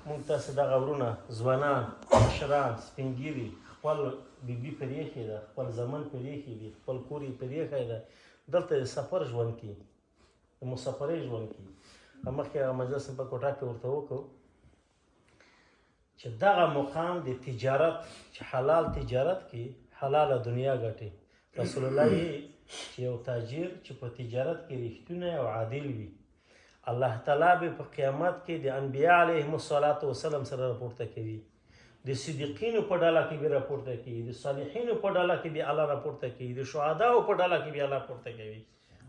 موږ تاسو دغه ورونه، ځوانان، مشران، سپین ږیري خپل بیبي پرېښې ده، خپل زمن پرېښې دي، خپل کور یې پرېښی ده، دلته د سفر ژوند کوي، د مسافرۍ ژوند کوي. مخکې هغه مجلس په کوټه کې ورته وکړو چې دغه مقام د تجارت، چې حلال تجارت کې حلاله دنیا ګټي. رسول الله یې چې یو تاجر چې په تجارت کې رښتونی او عادل وي، الله تعالی به په قیامت کې د انبیاء علیهم الصلاة والسلام سره راپورته کوي، د صدیقینو په ډله کې به راپورته کوي، د صالحینو په ډله کې به الله راپورته کوي، د شهداو په ډله کې به الله پورته کوي.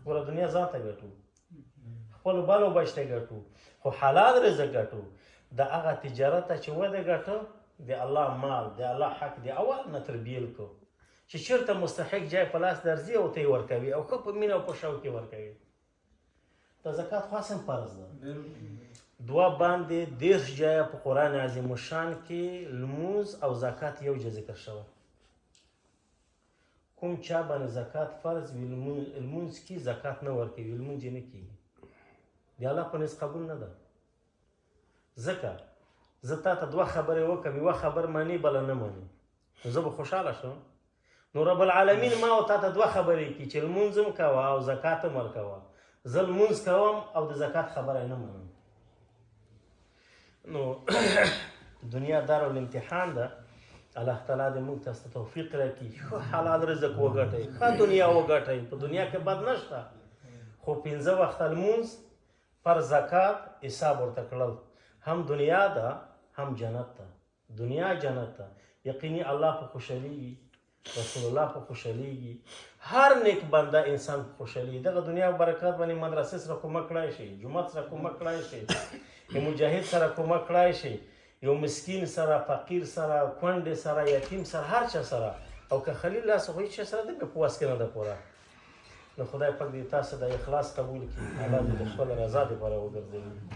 ګوره، دنیا ځان ته ګټو، خپل بلو بچ ته ګټو، خو حلال رزق ګټو. د هغه تجارت چې وده ګټو، د الله مال، د الله حق دی اول نه تر بیل کو چې چیرته مستحق جای په لاس درځي او ته یې ورکوي، او ښه په مینه او په شوق کې ورکوي. د زکات خو هم فرض ده. دوا باندې 30 جایه په قرآن عظیم الشان کې لمونځ او زکات یو ځای ذکر شوی. کوم چا باندې زکات فرض وي، لمونځ کې زکات نه ورکوي، لمونځ یې نه کېږي، د الله په نزد قبول نه ده. ځکه زه تا ته دوه خبرې وکړم، یوه خبر مني بله نه مني، نو زه به خوشحاله شم؟ نو رب العالمین ما او تا ته دوه خبرې کړي چې لمونځ هم کوه او زکات هم ورکوه. زه لمونځ کوم او د زکات خبره نه منم. نو دنیا دارالامتحان ده. الله تعالی دې موږ تاسو ته توفیق راکړي، ښه حلال رزق وګټئ، ښه دنیا وګټئ. په دنیا کې بد نشته، خو پنځه وخته لمونځ پر زکات حساب ورته کړل، هم دنیا ده هم جنت ده. دنیا جنت ده یقیني. الله په خوشحالېږي، رسول الله په خوشحالېږي، هر نیک بنده انسان په خوشحالېږي. دغه دنیا برکات باندې مدرسې سره کومک کړای شي، جومات سره کومک کړای شي، یو مجاهد سره کومک کړای شي، یو مسکین سره، فقیر سره، کونډې سره، یتیم سره، هر چا سره. او که خلیل لاس خو هیڅ چا سره د په وس کې نه ده پوره. نو خدای پاک دې تاسو د اخلاص قبول کړي، الله دې د خپل رضا دپاره وګرځوي.